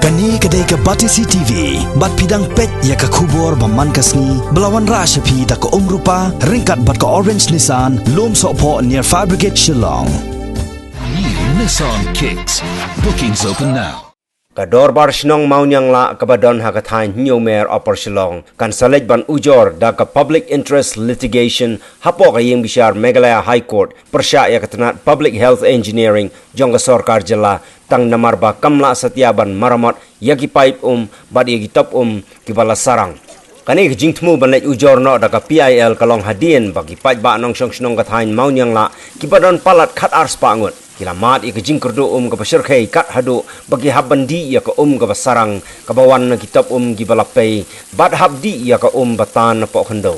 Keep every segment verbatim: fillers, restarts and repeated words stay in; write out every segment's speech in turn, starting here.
Kane ka dei ka Batesi T V, bad phi dang peit ïa ka khubor ba man ka sngi, ba la wanrah sha phi da ka Umrupa, ryngkat bad ka Orange Nissan, Lumsohphoh near Fire Brigade Shillong. New Nissan Kicks. Bookings open now. Ka Dorbar Shnong Mawnianglah kaba don ha ka thaiñ Hynñiewmer Upper Shillong kan sa leit ban ujor da ka Public Interest Litigation hapoh ka Ïingbishar Meghalaya High Court pyrshah ïa ka tnat Public Health Engineering jong ka sorkar jylla, tang namar ba kam lah satia ban maramot ïa ki paip um bad ïa ki top um kiba la sarang. Kane ka jingthmu ban leit ujor noh da ka P I L ka long hadien ba ki paidbah nongshong shnong ka thaiñ Mawnianglah kiba don palat khatar spah ngut ki la mad ïa ka jingkyrduh um kaba shyrkhei kat haduh ba ki hap ban dih ïa ka um kaba sarang kaba wan na ki top um kiba la pei, bad hap dih ïa ka um ba tan napoh khyndew.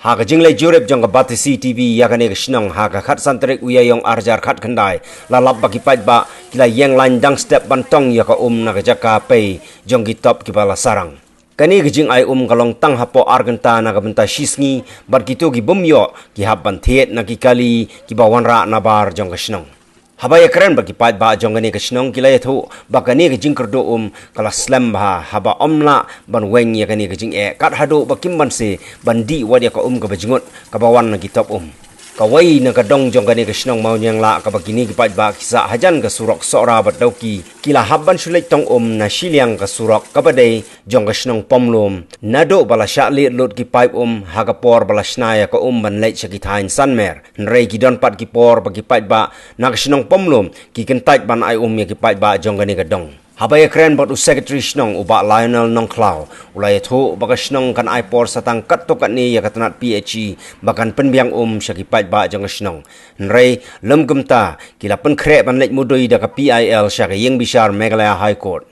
Ha ka jingleit jurip jong ka Batesi T V ïa kane ka shnong ha ka khatsan tarik u Ïaïong arhajar khatkhyndai, la lap ba ki paidbah ki la ïeng lain dang step ban tong ïa ka um na ka jaka pei jong ki top kiba la sarang. Kane ka jingai um ka long tang hapoh ar kynta na ka bynta shisngi, bad kito ki bym ïoh ki hap ban thied na ki kali kiba wanrah nabar jong ka shnong. Haba ïakren bad ki paidbah jong kane ka shnong ki la ïathuh ba kane ka jingkyrduh um ka la slem bha haba ym lah ban weng ïa kane ka jingeh kat haduh ba kim banse ban dih wat ïa ka um kaba jngut kaba wan na ki top um. Kawei na ka dong jong kane ka shnong Mawnianglah kaba kine ki paidbah ki sah hajan ka surok Sohra bad Dawki ki la hap ban shu leit tong um na shiliang ka surok kaba dei jong ka shnong Pamlum, naduh ba la shah lied lut ki paip um ha ka por ba la shna ïa ka um ban leit sha ki thaiñ Sanmer. Hynrei ki don pat ki por ba ki paidbah na ka shnong Pamlum ki kyntait ban ai um ïa ki paidbah jong kane ka dong. Haba ïakren bad u Secretary shnong u Bah Lionel Nongkhlaw, u la ïathuh ba ka shnong kan ai por sa tang katto katne ïa ka tnat P H E ba kan pynbiang um sha ki paidbah jong ka shnong. Hynrei lym kumta, ki la pynkhreh ban leit mudui da ka P I L sha ka Ïingbishar Meghalaya High Court.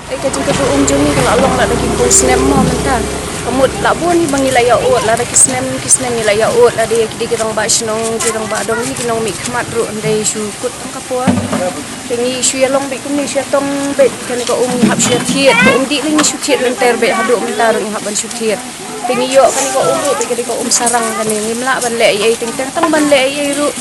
Ai ka jingkyrduh um jong ngi ka la long lada ki phew snem mo mynta. Ka mut la bun hi ba ngi la ïa ud, lada ki snem ki snem ngi la ïa ud, lada ïa ki dei ki rangbah shnong, ki rangbah dong, ki nongmihkhmat ruh, hynrei shu kut tang ka por. Te ngi shu ïa long beit kumne, shu ïa tong beit, kane ka um ngi hap shu ïa thied, ka um dih lei ngi shu thied lynter beit, haduh mynta ruh ngi hap ban shu thied. Te ngi ïoh kane ka um ruh, te kane ka um sarang kane, ngim lah ban leh ei ei, teng teng tang ban leh ei ei ruh.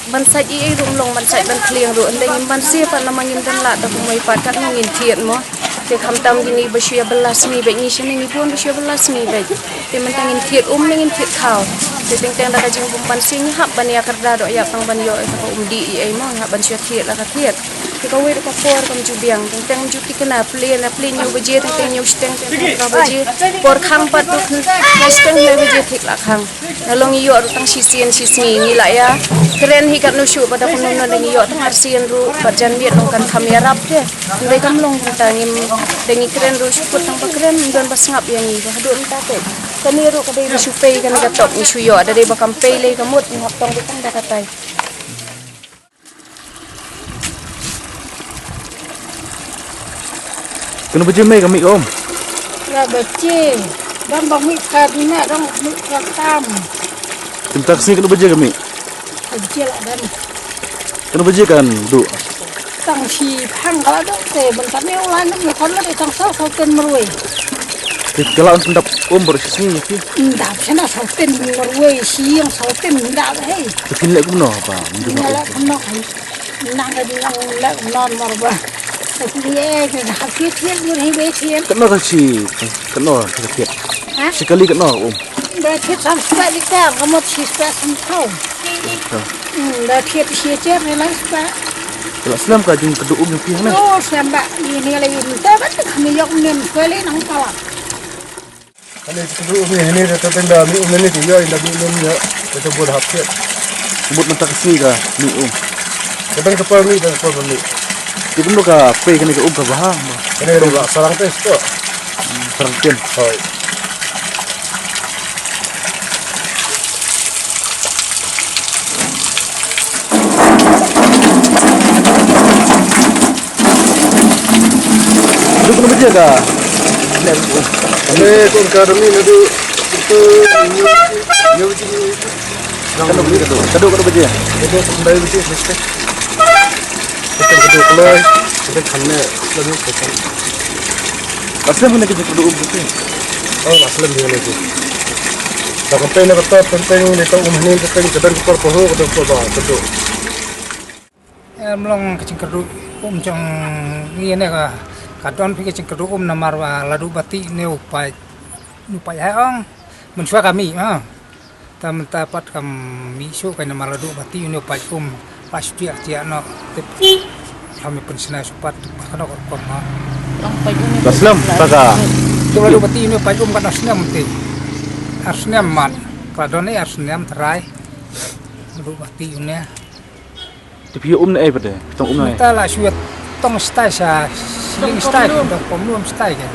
Ban sait ei ei ruh ym long, ban sait ban khlieng ruh. Hynrei ngim banse pat namar ngim don lad da kumwei pat, katno ngin thied mo. Te khamtam kine ba shu ïa bylla sngi beit, ngi shane ngi bun ba shu ïa bylla sngi beit. Te mynta ngin thied um ne ngin thied khaw. Te teng teng da ka jingbym banse ngi hap ban ïa kyrda doh ïap tang ban ïoh ïa ka um dih ei ei mo, ngi hap ban shu ïa thied la ka thied. Te kawei ruh ka por kam ju biang, teng teng ju thikna, plie na plie hynñiew baje, teng teng hynñiew shiteng, teng teng phra baje. Por khang pat ruh khyndai shiteng hynñiew baje thik la khang. Nalor ngi ïoh ruh tang shisien shisngi, ngi la ïa kren hi katno shuh, bad da kumno kumno ngi ïoh tang arsien ruh, bad janmiet long kan kham ïarap te. Hynrei kam long kumta, ngim, da ngi kren ruh shu kut tang ba kren, ym don ba sngap ïa ngi, ba haduh mynta te. Kane ruh ka dei ba shu pei kane ka top ngi shu ïoh, da dei ba kam pei lei ka mut ngi hap tong ruh tang da katai. Kano baje mei ka mih ka um? Phra baje. Dang ba mih ka duna, dang mih ka tam. Te mynta ka sngi kano baje ka mih? Baje la dang. Kano baje kan duh? Tang shi phang ka la duh te, ban kat ne u la nam le kon la dei tang saw saw ten marwei. Te ka la un pyndap um baroh shi sngi ïa phi? Pyndap shana saw ten marwei, shi ïing saw ten pyndap hei. Te phin leh kumno ba? Ym ju leh kumno hei. Nang ka nang leh kumno mar ba. Te phi leh ka hap thied thied, ym hei wei thied. Katno ka shi, katno ka thied? Ha? Shi kali katno um? Ba thied san spah liter, ka mut shi spah san phew. Hmm, da thied shi jer ne lai spah. Ka la slem ka jingkyrduh um jong phi hangne? Oh, slem ba, ine la ine ta ba ta kham ïoh nen kweli nang palat. Kane jingkyrduh um ine ta teng da mih um ne ti ïoh, da mih um ïoh, ta bun hap thied. Mut mynta ka sngi ka mih um. Ka tang ka por mih, tang ka por mih. Te kumno ka pei kane ka um ka bha? Kane ka um la sarang te sto. Sarang ktien. Hoi. Duk na baje ka? Kane ko ka dami na du. Itu ni ni ni. Kano kano kano kano baje? Itu sampai baje mesti. Kita kedua keluar, kita kena selalu pesan. Asal mana kita kedua umur tu? Oh, asal dia lagi. Dah kata nak kata tentang ni tahu umur ni tentang kadang kepala pahu kadang kepala kedua. Em long ka jingkyrduh Um jong ngi ne ka, ka don phi ka jingkyrduh um namar ba la duh ba tih ne u paid, u paid hai ong. Mynshuwa ka mih, ha. Ta mynta pat ka mih shuh ka namar la duh ba tih ne u paid um. Pas tiak tiak no. Tip. Kami pynshna supat ba kano ka rukom, ha. Long paid um. Baslam, ta ka. Tu la duh ba tih ne u paid um ka no snem ti. Ar snem mat. Ka don ne ar snem trai. La duh ba tih ne. Te phi um ne ai pat de, phi tong um ne ai. Ta la shu tong stai sha, sling stai, tong pom lum stai ke.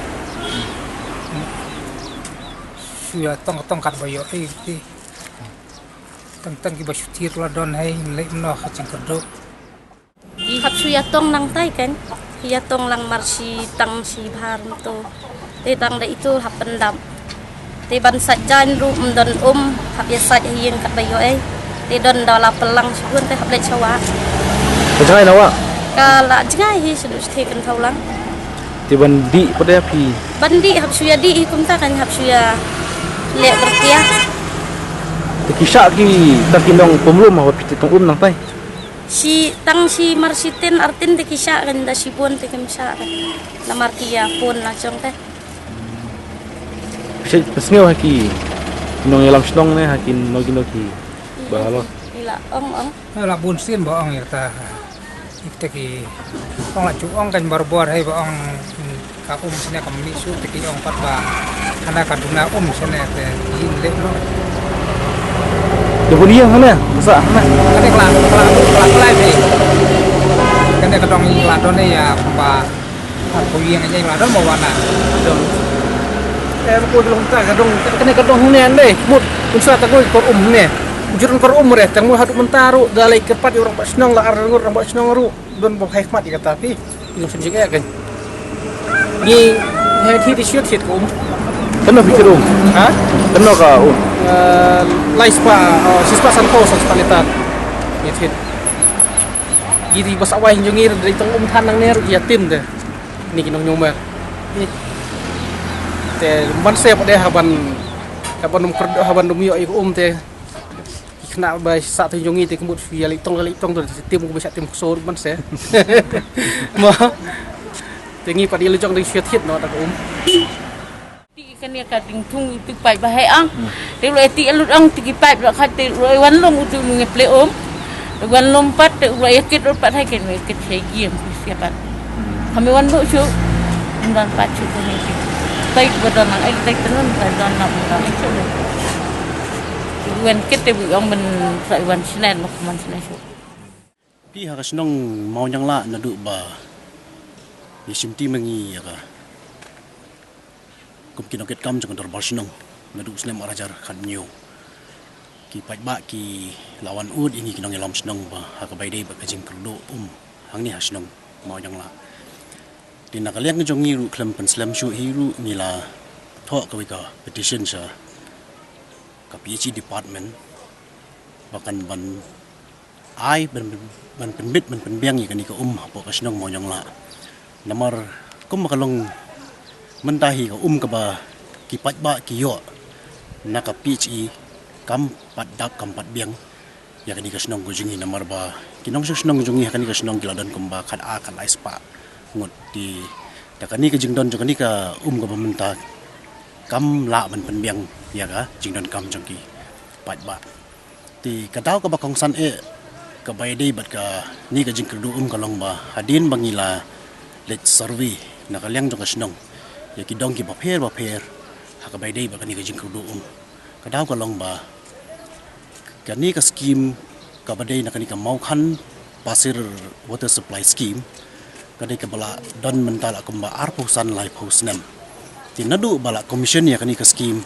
Shu tong tong kat ba ïoh ai ti. Tang tang ki ba shu thied la don hai, leh mno ha jingkyrduh. Hap shu ïa tong nangtai kan. Ïa tong lang mar shi tang shi bhar mto. Te tang da itu hap pyndap. Te ban sait jain ruh ym don um, hap ïa sait ha ïing kat ba ïoh ei. Te don da la pyllang shibun te hap leit sha wah. Ka jngai na wah? Ka la jngai hi shu shu te kan thau lang. Te ban dih pat ïa phi? Ban dih hap shu ïa dih hi kumta kan hap shu ïa leh bertia. Te ki shah ki ta ki nong pumlum haba phi te tong um nangtai? Shi tang shi mar shi tin ar tin te ki shah kan da shibun te kim shah kan. Namar ki ïa pun la jong te. Phi sngewbha ki nongïalam shnong ne ha ki nogi nogi ba halor. Ila ong ong. La bun sien ba ong ïa ta. Ite ki ong la ju ong kan barabor hai ba ong ka um sene ka mih shuh te ki ong pat ba hana ka duna um sene te yin leh noh. Te bun ïa hana ka sa hana. Kane kla kla kla kla te kane ka dong ïa la don ïa ba Ar ko ïing ïa la don ma wana. Eh, ko dong ta ka dong kane ka dong ne ande. Mut un sa ta ko kor um ne. Jurun kor um re tang mo haduh mynta ruh da lei kyrpad ïa u rangbah shnong la ar ngut rangbah shnong ruh don ba hai khmat ïa kata phi. Ïa shu jing ïa kan. Ni he thi di shu thied ko um. Kano phi thied um? Ha? Kano ka um? Eh, lai spah, oh, shi spah san ko san spah litar. Ïa thied. Ïa di ba sa wai jong ngi dei tang um than nangne ruh ïa tim de. Ni ki nongñiewmer. Te ban se pat de haban, haban um kyrduh haban um ïoh ïa ka um te. Ki khynnah ba sah te jong ngi te ka mut shu ïa leit tong leit tong te tim ku ba sah tim kso ruh ban se. Mo. Te ngi pat ïa la jong dei shu thied noh da ka um. Ti kane ka ding thung itu paip ba heh ang. Te u la ti lut ang ti ki paip la khat te u la wan lum utu ngi ple um. Wan lum pat te u la yakit ul pat hai ken yakit hai giam sia pat. Kami wan bu shu. Ndan pat shu kami ti. Paip ba don ang ai tek tenun ba don nak nang ai shu. Wan kit te bu ang men sa wan snen mak man snen shu. Phi ha ka shnong Mawñianglah naduh ba ïa shim ti ma ngi ïa ka kum ki nongkitkam jong ka dorbar shnong naduh snem ar hajar khathynñiew. Ki paidbah ki la wan ud ïa ngi ki nongïalam shnong ba ha kaba ïadei bad ka jingkyrduh um hangne ha shnong Mawñianglah. Te na ka liang jong ngi ruh khlem pynslem shuh hi ruh ngi la thoh kawei ka petition sha ka P H E department ba kan ban ai ban, ban pynbit ban pynbiang ïa kane ka um hapoh ka shnong Mawñianglah. Namar kumba ka long mynta hi ka um kaba ki paidbah ki ïoh na ka P H E kam pat dap kam pat biang ïa kane ka shnong ka jong ngi namar ba ki nongshong shnong jong ngi ha kane ka shnong ki la don kumba khat ar khat lai spah ngut. Te da kane ka jingdon jong kane ka um kaba mynta kam lah ban pynbiang ïa ka jingdonkam jong ki paidbah. Te ka daw kaba kongsan eh kaba ïadei bad kane ka jingkyrduh um ka long ba hadien ba ngi la leit survey na ka liang jong ka shnong ïa ki dong kiba pher ba pher ha kaba ïadei bad kane ka jingkyrduh um. Ka daw ka long ba kane ka skim kaba dei na kane ka Mawkhan Pasir Water Supply Scheme ka dei kaba la don mynta la kumba arphew san laiphew snem. Te naduh ba la commission ïa kane ka skim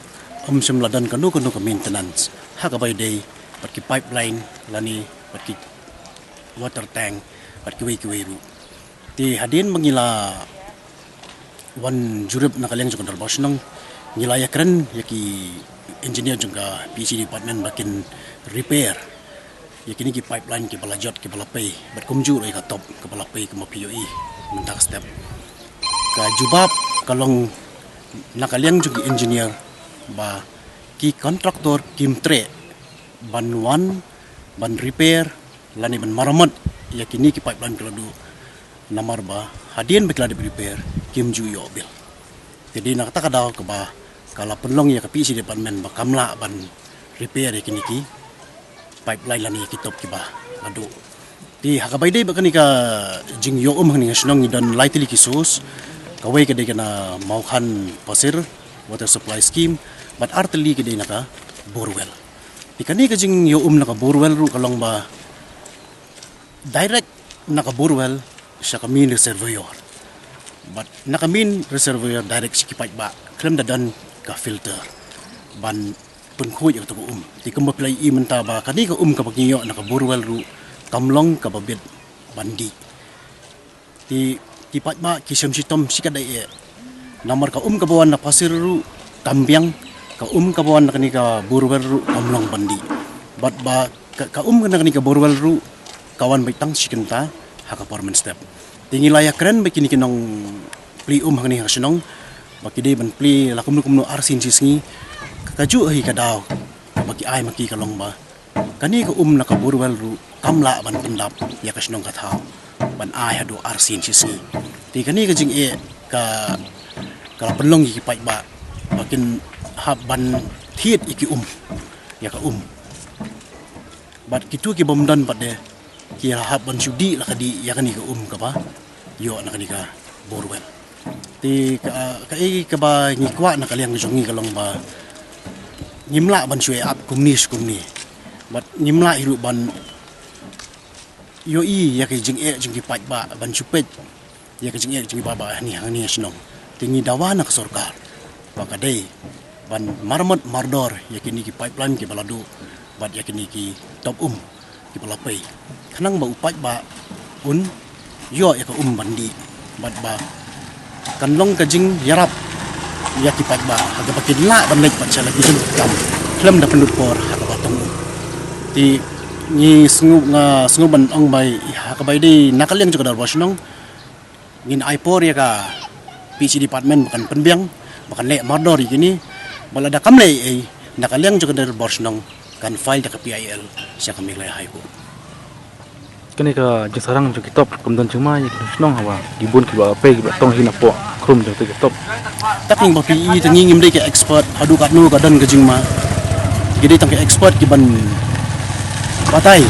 ym shym la don kano kano ka maintenance ha kaba ïadei bad ki pipeline lane bad ki water tank bad kiwei kiwei ruh. Te hadien ba ngi la wan jurip na ka liang jong ka dorbar shnong ngi la ïakren ïa ki engineer jong ka P H E department ba kin repair ïa kine ki pipeline kiba la jot kiba la pei bad kumjuh ruh ïa ka top kaba la pei kumba phi ïohi mynta ka step. Ka jubab ka long na ka liang jong ki engineer ba ki contractor kim treh ban wan ban repair lane ban maramot ïa kine ki pipeline ki la duh. Namar ba hadien ba ki la dep repair, kim ju ïoh bill. Te dei na kata ka daw kaba ka la pynlong ïa ka P H E department ba kam lah ban repair ïa kine ki pipeline lane ïa ki top kiba la duh. Te ha kaba ïadei bad kane ka jingïoh um hangne ha shnong ngi don lai tylli ki source. Kawei ka dei ka na Mawkhan Pasir Water Supply Scheme, bad ar tylli ka dei na ka borewell. Te kane ka jingïoh um na ka borewell ruh ka long ba direct na ka borewell sha ka main reservoir. Bad na ka main reservoir direct sha ki paidbah khlem da don ka filter ban pynkhuid ïa kata ka um. Te kumba phi la ïohi mynta ba kane ka um kaba ngi ïoh na ka borewell ruh kam long kaba bit ban dih. Te ki paidbah ki shem shitom shikatdei eh. Namar ka um kaba wan na Pasir ruh kam biang, ka um kaba wan na kane ka borewell ruh kam long ban dih. Bad ba ka, ka um na kane ka borewell ruh ka wan beit tang shi kynta ha ka por mynstep. Te ngi la ïakren bad kine ki nongplie um hangne ha shnong ba ki dei ban plie la kumno kumno arsien shi sngi. Ka, kajuh hi ka daw ba ki ai ma ki ka long ba kane ka um na ka borewell ruh kam lah ban pyndap ïa ka shnong ka thaw ban ai haduh arsien shi sngi. Te kane ka jingeh ka, ka la pynlong ïa ki paidbah ba kin hap ban thied ïa ki um, ïa ka um. Bad kito ki bym don pat de ki la hap ban shu dih la ka dih ïa kane ka um kaba ïoh na kane ka borewell. Te ka, kaei kaba ngi kwah na ka liang jong ngi ka long ba ngim lah ban shu ïa ap kumne shi kumne. Bad ngim lah hi ruh ban ïohi ïa ka jingeh jong ki paidbah ban shu peit ïa ka jingeh jong ki paidbah hangne hangne ha shnong. Te ngi dawa na ka sorkar ba ka dei ban marmot mardor ïa kine ki pipeline kiba la duh bad ïa kine ki top um kiba la pei, khnang ba u paidbah un ïoh ïa ka um ban dih bad ba kan long ka jingïarap ïa ki paidbah ha kaba kin lah ban leit pat sha la ki jingkam khlem da pynlut por ha kaba tong um. Te ngi sngew, nga sngew ban ong ba ha kaba ïadei na ka liang jong ka dorbar shnong ngin ai por ïa ka P H E department ba kan pynbiang, ba kan leh mardor ïa kine. Ba lada kam leh ei ei, na ka liang jong ka dorbar shnong kan file da ka P I L sha ka Meghalaya High Court. Kane ka jingsarang jong ki top kam don jingma ïa ki shnong haba ki bun kiba pei kiba tong hi na poh khrum jong ki top. Tang ba phi i, te ngi ngim dei ka expert haduh katno ka don ka jingma. Ki dei tang ka expert ki ban batai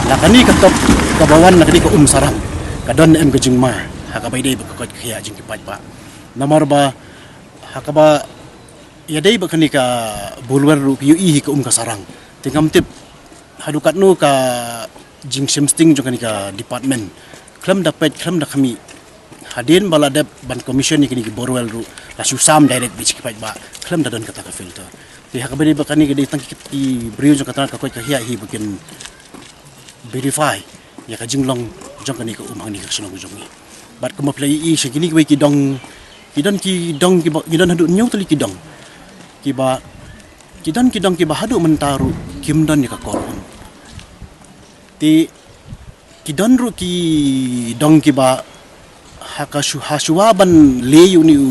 la kane ka top kaba wan na kane ka um sarang ka don em ka jingma ha kaba ïadei bad ka koit ka khiah jong ki paidbah. Namar ba ha kaba ïadei bad kane ka borewell ruh ki ïohi hi ka um ka sarang. Te ngam tip haduh katno ka jingshim sting jong kane ka department khlem da peit khlem da khmih. Hadien ba la dep ban commission ïa kine ki borewell ruh la shu sam direct beit sha ki paidbah khlem da don kata ka filter. Te ha kaba ïadei bad kane ka dei tang ki briew jong kata ka koit ka khiah hi ba kin verify ïa ka jinglong jong kane ka um hangne ha shnong jong ngi. Bad kumba phi la ïohi sha kine kiwei ki dong, ki don ki dong kiba, ki don haduh hynñiew tylli ki dong kiba, ki don ki dong kiba haduh mynta ruh kim don ïa ka kor um. Te ki don ruh ki dong kiba ha ka shu, ha shuwa ban leh ïa une u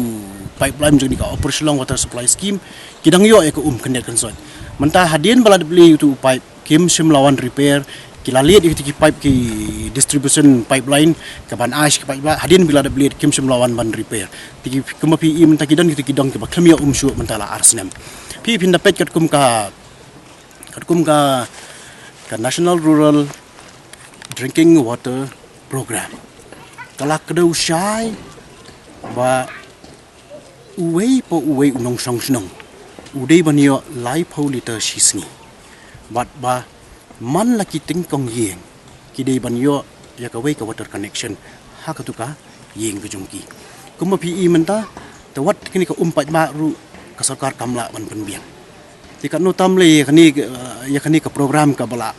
pipeline jong kane ka Upper Shillong Water Supply Scheme ki dang ïoh ïa ka um khyndiat khynsoit. Mynta hadien ba la dep leh ïa utu u pipe kim shym la wan repair. Ki la leit ïa kito ki pipe, ki distribution pipeline ka ban ai sha ki paidbah, hadien ba la dep leit kim shym la wan ban repair. Te ki, kumba phi i mynta ki don kito ki dong kiba khlem ïoh um shuh mynta la ar snem. Phi, phin da peit katkum ka, katkum ka, ka National Rural Drinking Water Program ka la kdew shai ba uwei pa uwei u nongshong shnong u dei ban ïoh laiphew litre shi sngi. Bad ba man la ki tyngkong ïing ki dei ban ïoh ïa kawei ka water connection ha katu ka ïing ka jong ki. Kumba phi i mynta, te wat kane ka um paidbah ruh ka sorkar kam lah ban pynbiang. Te katno tam lei ïa kane, eh, ïa kane ka program kaba la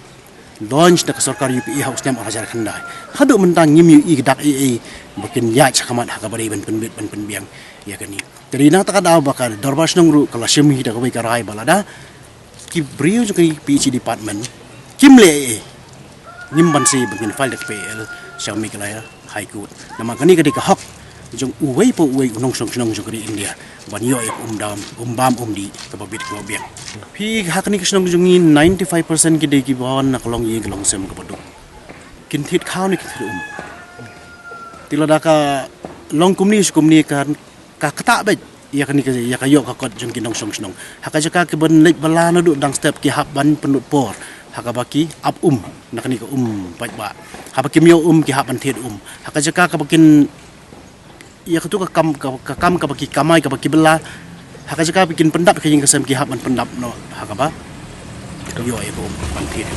launch da ka sorkar U P A ha u snem ar hajar khyndai. Haduh mynta ngim ïohi ka dak ei ei ba kin ïaid shakhmat ha kaba dei ban pynbit ban pynbiang ïa kane. Te dei na kata ka daw ba ka dorbar shnong ruh ka la shim hi da kawei ka rai ba lada ki briew jong ka P H E department kim leh ei ei, ngim banse ba ngin file da ka P I L sha Meghalaya High Court. Namar kane ka dei ka hok jong uwei pa uwei u nongshong shnong jong ka ri India ban ïoh ïa ka um dam, um bam, um dih kaba bit kaba biang. Phi, ha kane ka shnong jong ngi ninety-five percent ki dei kiba wan na ka longïing ka longsem kaba duk. Kin thied khaw ne kin thied um? Te lada ka long kumne shi kumne ka, ka ktah beit ïa kane ka, ïa ka ïoh ka kot jong ki nongshong shnong. Ha ka jaka ki ban leit bylla naduh dang step ki hap ban pynlut por ha kaba ki ap um na kane ka um paidbah. Haba kim ïoh um ki hap ban thied um. Ha ka jaka kaba kin ïa katu ka kam, ka, ka kam kaba ki kamai kaba ki bylla. Ha ka jaka ba kin pyndap ka ïing ka sem ki hap ban pyndap noh ha kaba ïoh ïa ka um ban thied.